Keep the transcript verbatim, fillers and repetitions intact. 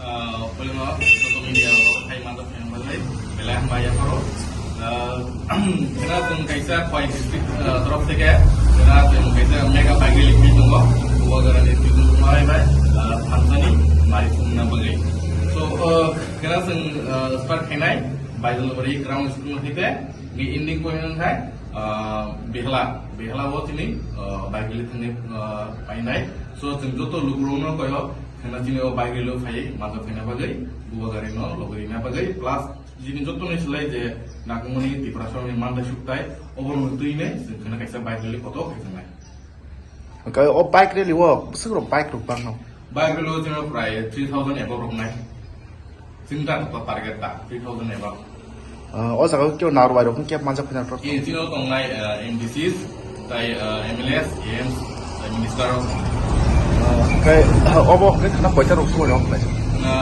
Ah, polino social media o hai manjak yang bagwi belai hambai yapharo. Ah, kena chwng kaisa Khowai district, ah, torof theke kena chwng kaisa mega bike rally khe tongo. Bubagra ni twibo malai bai, ah, thansani mari thumna bagwi. So, ah, kena chwng, ah, start khainai Baidulbari ground school theke ni ending point wngkha, ah, Behla, Behla o chini, ah, bike rally thangwi, ah, painai. So, chwng joto lukurokno koyo, kheno chini o bike rally o phaiwi manjak phaina bagwi, Bubagra no logwi rina bagwi, plus chini joto ni slai je nangkukmani Tiprasa ni manthai sukthai, obo no twi ne chwng kheno kaisa bike rally kotor khaijak nai. Hwnkhe o bike rally o bwswk rok bike rok bangno? Bike rally o chwng prai three thousand above rok nai. Chwng ta to target ta three thousand above. Ah, o jaga o kebo narwai rok kebo manjak phina rok. Eh, chini o tongnai, eh, M D Cs, tai, eh, M L As, A Ms, tai minister rok. Ah, hwnkhe, ah, obo hwnkhe khana koita rok sumai rok khlai? Khana,